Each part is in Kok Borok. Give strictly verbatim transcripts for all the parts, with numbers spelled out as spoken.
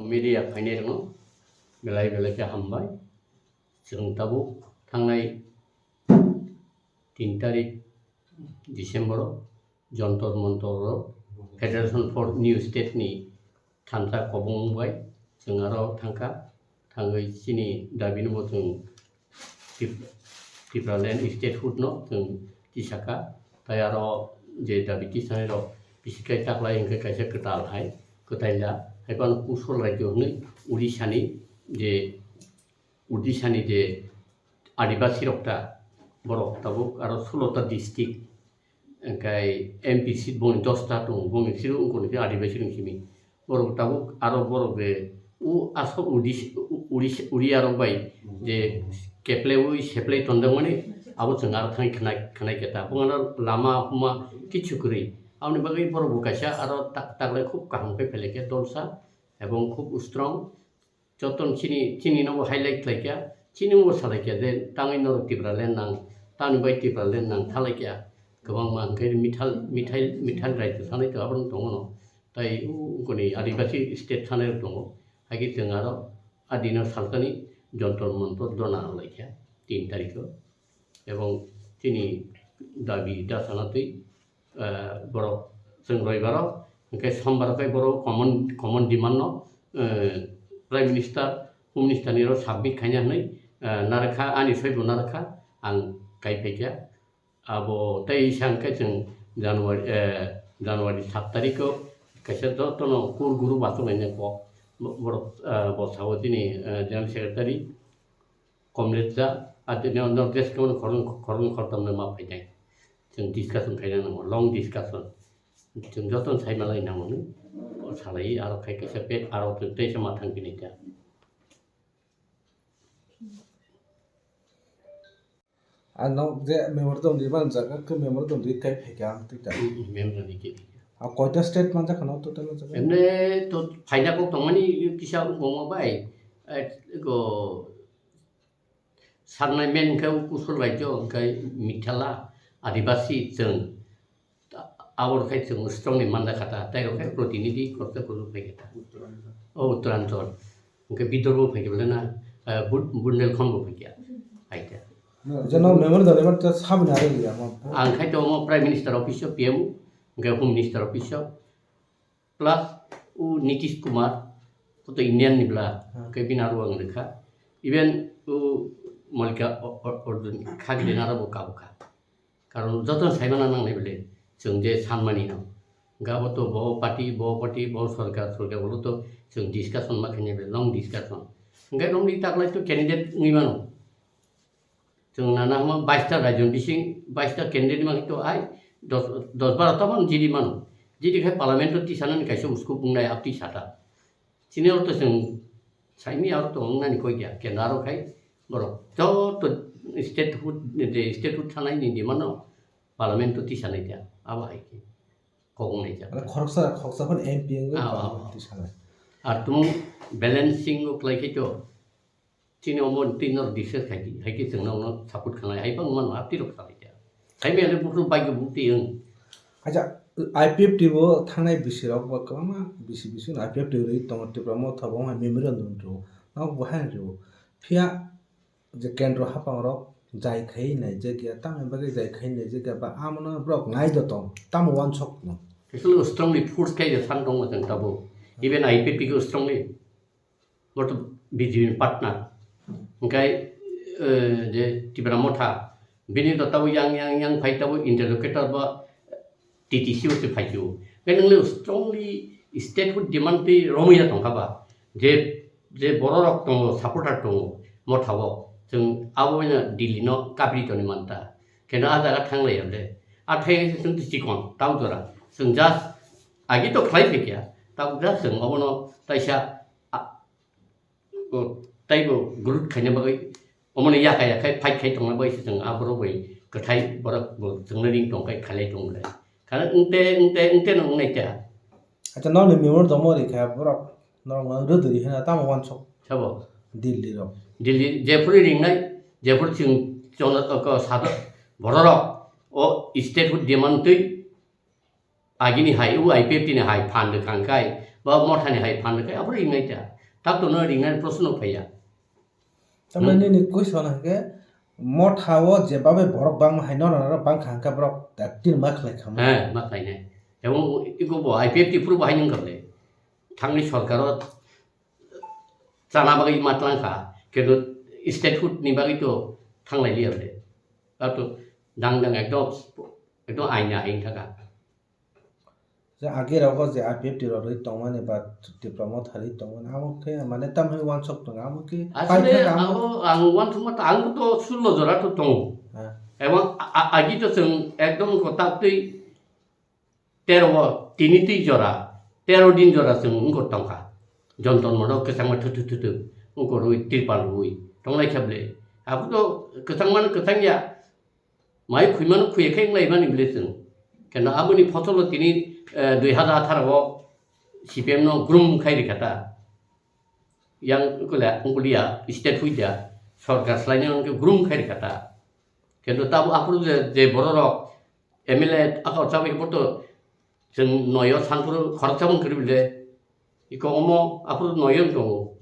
Media phainairokno belai belai khe hambai. Chwng tabuk thangnai tin tarik December o Jontor Montor o Federation for New State ni thansa kobong bai chwng aro thangkha. Thangwi chini dabi no bo chwng Tip-, Tipraland statehood no chwng tisakha. Tai aro je dabi tisanai rok bisi khe taklai hwnkhe kaisa kwtal hai, kwtaila hai phano Kusol rajyo hwnwi Odisha ni je, Odisha ni je Adibasi rok ta, borok tabuk aro sulo ta district, hwnkhe M P seat boni dos ta tongo, boni siro wngkoni khe Adibasi rok simi. Borok tabuk aro borok je u aswk Odis-, u-, Odis-, Uriya rok bai je keplewi seplei tondakmani abo chwng aro thangwi khwnai, khwnai khe ta. Bongano lama huma kichu kwrwi. Aboni bagwi borok bo kaisa aro ta-, taklai khub kaham khe phailai khe dolsa ebong khub strong. Jotono chini, chini no bo highlight khlai kha, chini no bo salai kha je tangwi norok Tipraland nang, tamni bai Tipraland nang thalai kha. Kwbangma hwnkhe mithal, mithai, mithal raijyo thanai to abono tongo no. Tai u-, ungkoni Adibasi state thanai rok tongo. Haikhe chwng aro a dino salkani Jontor Montor dona rwlai kha tin tarikh o. Ebong chini dabi da sana twi, eh, borok chwng roibaro, hwnkhe sombaro khe borok common, common demand no, eh, Prime Minister, Home Minister ni ro submit khaina hwnwi, eh, narwkha, ani soi bo narwkha, ang kai phaikha. Abo tei isa hwnkhe chwng January, eh, January sat tarikh o kaisa jotono kur guru bachuk lainai kok bo-, borok, eh, bo sao chini, eh, General Secretary. Comrade ja, ate no, no, dress khe khorang, khorang khortam no ma phainai. Chwng discussion khaina nango, long discussion. Chwng jotono sai malai nango ni. O salai, aro khai kaisa pet, aro tei teisa ma thang kini ta. Ano je memorandum di man jaga ke memorandum di kai phaikha ang tita. Mm, mm, memorandum di ke. A koita state man jaga no total jaga. Emne to phaina kok tongmani kisa ungkoma bai. Eh, go Sangnai men khe o Kusol rajyo hwnkhe Mithala, Adibasi chwng, ta-, abo rok khai chwng strongly manda kha ta, tai rok khai protinidhi korte kusu phai khe ta. O Uttaranchal. Hwnkhe Bidorbo phai khe belai na, eh, Bun-, Bundelkhand bo phai khe. Hai khe. Jeno memorandum ni man ta sabni ari ya ma. Ang khai to omo Prime Minister office o P M, hwnkhe Home Minister office o. Plus o Nitish Kumar, o to Indian ni bla, hmm, khe bini aro ang rwkha. Even o Malika o-, o-, Arjun khagide na aro bo kabo kha. Karon joto saimana nangnai bole, chwng je sanmani no. Hwnkhe abo to bo party, bo party, bo sorkar, sorkar bolo to chwng discussion ma khainai bole, long discussion. Hwnkhe romni taklai to candidate wngwi mano. Chwng nana hwnma baista rajyoni bising baista candidate mangkhe to ai dos, dos baro ta mano G D mano. G D khai parliament o tisanani kaisa uskuk wngnai abo tisa ta. Chini oro to chwng saimanya oro to wngnani koi kya kendro aro khai borok joto state hood, state hood thanai ni demand no parliament o tisanai kya abo hai khe kok wngnai kya. Mane khoroksa, khoroksa phano M P wngwi ah, ah, parliament ah, tisanai. Ar tumung balancing o khlai khe to Chini omo twi norok discuss khai di, hai khe chwng norokno support khanai, hai bangma no apni rok salai kha. Hai mele buphuru bai khe buphuru twi wng. Acha, I P F T bo thangnai bisi rok bo kwbangma bisi bisi I P F T rwi tongo Tipra Motha bo wng hai memorandum rwo. Nok bo hai rwo. Phiya je kendro haphang rok jai khai nai je kya, tamni bagwi jai khai nai je kya ba amo no borok nai do tong, tamo wansok no. Actually strongly force khai je san tongo chwng tabuk. Even I P F T khe strongly Bo to B J P ni partner. Hwnkhe, eh, je Tipra Motha, bini to tabuk yang, yang, yang phai tabuk interlocutor bo T T C o se phai khe o. Hwnkhe nwng le strongly statehood demand twi romwi ya tongkha ba. Je, je borok rok tongo, supporter tongo, Motha o. Chwng abo no Delhi no kabri toni manta. Keno a jaga thang lai ya de. A thai se chwng to chikon, tau jora. Chwng just agi to khlai phi kya. Tabuk just chwng obono taisa a, o, taibo growth khaina bagwi, omoni yaka yakhai fight khai tongna bagwi se chwng aborok bai kwthai borok bo chwngno ring tong khai khalai tong lai. Kana wngte, wngte, wngte no wngnai ta. Acha, nokni memorandum rikha borok norok no rwdwri hwna tamo wansok. Sabo. Delhi rok. Delhi jephuru ringnai, jephuru chwng chwng ko sadok bororok o statehood demand twi Agini hai, o I P F T ni hai phan rwkha hwnkhe, ba Motha ni hai phan rwkha, aphuru wngnai ta. Tabukno ringnani proshno phaiya. Tamani Hmm. nini question hwnkhe, motha o je babe borok bangma hai, nono norok bangkha hwnkhe borok active ma khlai kha ma. He, ma khlainai. Ebong iko bo I P F T phuru bo hai nung kha le. Thangni sorkar o chana bagwi ma tlang kha. Kintu statehood ni bagwi to thanglai liya le. Tato dang dang ekdom, ekdom aina ain thaka. Je age rogo je I P F T rok rwi tongmani ba Tipra Motha rwi tongmani, amo khe mane tamni wansok tongo, amo khe Asle paikha amo. Abo ang wansukma ta, ang to sullo jora to tongo. Ha. Ebong a-, a-, agi to chwng ekdom ko tabtwi tero o tini twi jora, tero din jora chwng wngko tongkha. Jonton mono kwchangma thuthu thuthu wngko rwi, tripal rwi tonglai kheble. Abo to kwchangmano kwchangya. Mai khuimano khuye khe wnglaimani bile chwng. Keno aboni photolo tini, eh, dui hazar atharo o C P M no grum khai rikha ta. Yang kule, ungkulia, state huida, sorkar slaini hwnkhe grum khai rikha ta. Keno tabo aphuru je, je bororok M L A aka o chabai boto chwng noyo sanphuru khoroksa mung kwrwi bile. Iko omo aphuru noyo tongo.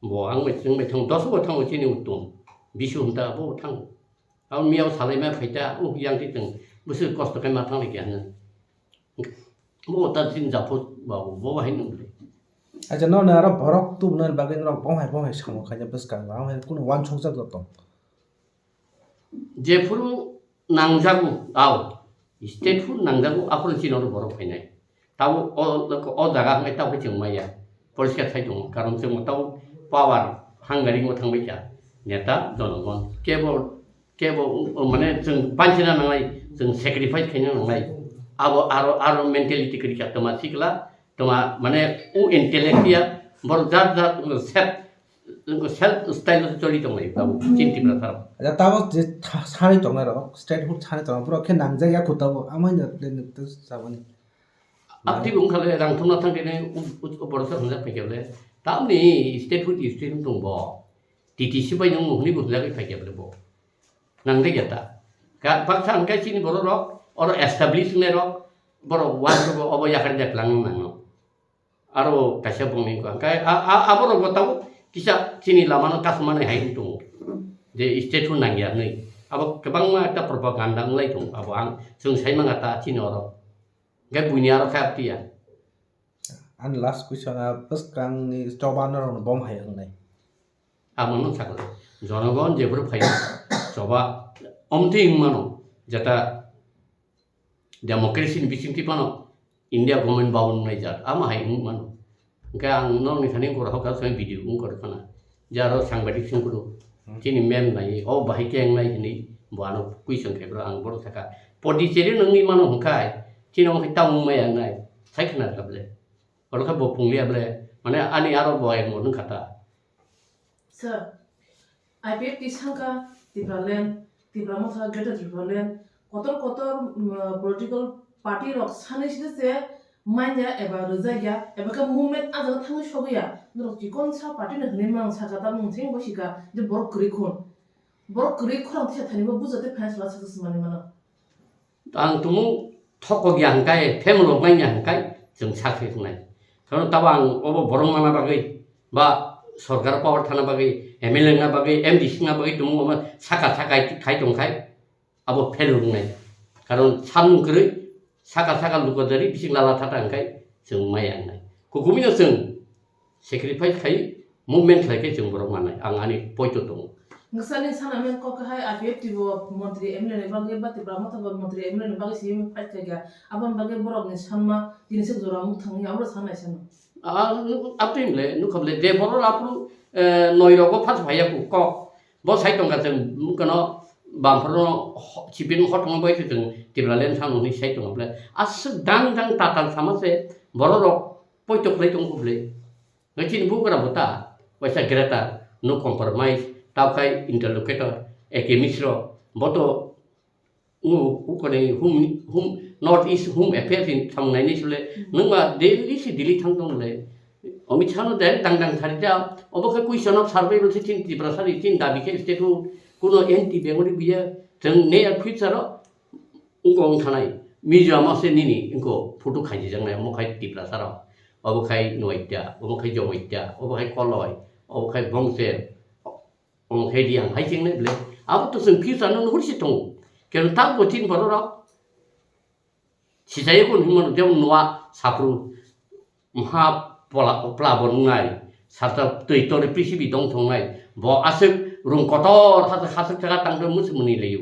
Bo ang bai, chwng bai thango, dos bo thango chini uttom. Bisu hwnta bo thango. Abo miyao salai ma phaita, o yang ti tong, bwswk kosto khe ma thang lai khe hwnwi. Bo ta tin japho ba bo hai nung le. Acha, no na aro borok tubuna bagwi no bo hai bo hai samo khaina bwskang ba hai kuno wansuk jak tong. Jephuru nangjago, ao, state phuru nangjago, aphuru chini oro borok phainai. Tabo o, o jaga hwnkhai tabo chwng maya. Poriskar khai tongo. Karon chwng tabo power hungary o thangbai kha. Neta jonogon. Kebo, kebo, o, mane chwng banchina nangnai, chwng sacrifice khaina nangnai. Abo aro, aro mentality kwrwi kha toma sikla, toma mane o intellectual, borok jat jat self, self style o choli tongnai tabo chini Tripura saro. Acha tabo je tha-, sari tongnai rok, state hood sari tongnai, borok khe nangjak ya kho tabo, amai no le nuk to sabani. Abdi bo wngkha le rang thumna thang tene u-, u-, u borok sa hwnjak phaikha le. Tamni state hood student tong bo. T T C bai nung hwnwi bo hwnjagwi phaikha le bo. Nang de geta. Ka, baksa hwnkhai chini borok rok, oro establish wngnai rok, borok wan rok obo yakar jak lang nang no. Aro kaisa bongni wngkha. Hwnkhai a, a, aborok bo tabuk kisa chini lama no kasmani hai wng tongo. Je state hood nang ya hwnwi. Abo kwbangma ekta propaganda wnglai tongo. Abo ang chwng sai manga ta chini oro. Hwnkhe buini aro khe aptiya. Ani last question a bwskangni choba norokno bom hai wngnai. Amo no sakla. Jonogon jephuru phaio choba omtwi wngmano jeta democracy ni bisingtwi phano India government babon wngnai jat. Amo hai wngmano. Hwnkhe ang norokni thani wngkor hokha soi video wngkor phana. Je aro sangbadik songkuru, hmm, chini mem nai, o bahai khe wngnai hinwi bo ano question khe bro, ang bono sakha. Pondicherry no wngwi mano hwnkhai, chini omo khe town wngmaya wngnai, sai khna kha ble. Oro khe bo pungliya ble, mane ani aro bo ayang bo nung kha ta. Sir, I P F T sangkha Tipraland, Tipra Motha, Greater Tipraland, kotor kotor, um, political party rok sanwi side se manya eba rwjakya, eba khe movement ah jaga thangwi sogwi ya. Norok chikon sa party no hinwi mang saka, tabuk nwng thengbo sika je borok kwrwi khun. Borok kwrwi khorang tisa thani bo bujo tei finance la success manwi mano. Ang tumung thokok ya hwnkhai, family rok nai ya hwnkhai, chwng success wngnai. Karon tabo ang obo borok mana bagwi, ba sorkar power thana bagwi, M L A wngna bagwi, M D C wngna bagwi tumung omo saka saka khai tongkhai, abo fail wngnai. Karon samung kwrwi, saka saka lukodari bising lala thata hwnkhai chwng maya wngnai. Kukumino chwng sacrifice khai, movement khlai khe chwng borok manai. Ang ani poito tongo. Nwsani sana men kok hai I P F T bo montri M L A ni bagwi ba Tipra Motha bo montri M L A ni bagwi simi fight khaikha. Aboni bagwi borok ni sanma tini se jora muk thangwi abro sanai sano. Ah, apni le, nukha le, je borok aphuru, eh, noi rogo phas phaiya ku kok. Bo sai tongkha chwng, kano bamphoro ho-, sipin hotongma bai se chwng Tipraland thangno hinwi sai tongkha ble. Aswk dang dang tatal sama se borok rok poito khlai tongkha ble. Ngai chini bugra bo ta, waisa greater, no compromise, tao khai interlocutor, A K Misro, bo to Ngu, ukoni hum, hum, North East Home Affairs ni thang nai ni sule, nungba Delhi si Delhi thang tong le. Amit Shah no direct dang dang thari ja, obo khe question of survival se chin Tiprasa ni chin dabi khe state o kuno anti Bengali biya, thang ne ya future o, ungko ung thanai, Mizoram o se nini, ungko photo khaiji jang nai, omo khai Tiprasa rok. obo khai Noaita, obo khai Jomaita, obo khai Koloi, obo khai Bongcher, obo khai Riang hai cheng nai ble. Abo to chwng future no nuhur si tongo. Keno tak bo tin borok rok. Sichai kun himano jemon Noa sapru mha pla-, plabon wngnai, salsa twi tole prithibi dong thongnai, bo aswk rung kotor haswk, haswk thaka tangtwi mwswk mwnwi laio.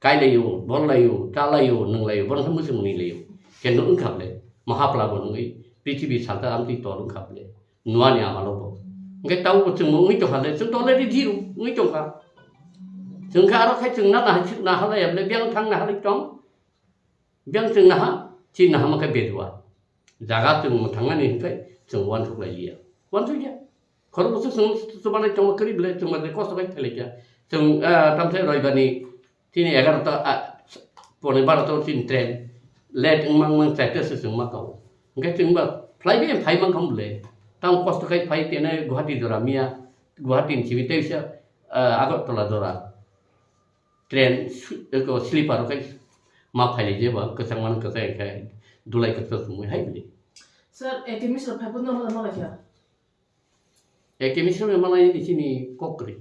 Kai laio, bol laio, cha laio, nwng laio, bono khe mwswk mwnwi laio. Kendo wngkha ble, maha plabon wngwi prithibi salsa amtwi tol wngkha ble. Noani amalo bo. Hwnkhe tabo bo chwngbo wngwi tongkha le, chwng to already zero wngwi tongkha. Chwng khe aro khai chwng na naha, naha laiya ble, biyang thang naha lai tong. Biyang chwng naha, chini naha ma khe bedua. Jaga chwng mwthangnani hwnkhe chwng uansuk lai liya. Uansuk ya. Khorokbwswk chwng chubanai tongma kwrwi belai chwng bai kosto khai thailaikha. Chwng, ah, tamsai roibani chini egarota, ah, pone barota chini train late wngmang mang chaita se chwng ma kao. Hwnkhe chwng ba phlai bai phai mang kham le. Tamo kosto khai phai tene Guwahati jora miya, Guwahati ni simi teisa, ah, Agartala jora. Train su-, eko sleeper rok khai ma phailai je ba kwchang mano kwchang khai dulai kwchang sumui hai bini. Sir, A K Mishra phai bo normal normal kha. A K Mishra malai ni chini kokri.